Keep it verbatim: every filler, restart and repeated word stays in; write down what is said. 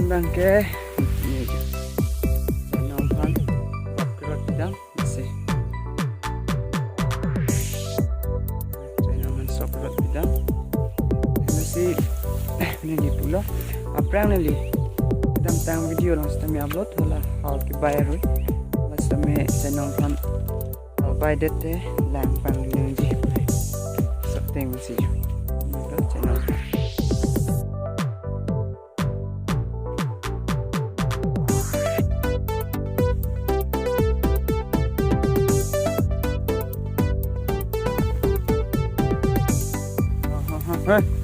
Bangke, neli channel aphan upload pidam, isi. Channel aphan upload pidam. Isi, neli pulo. Aphrang neli kedamtang video along sitame upload, hala hor kebai arui. Hala sitame channel aphan hor bai det te lang pangri nangji. Sapteng si. Neli channel aphan. Hey.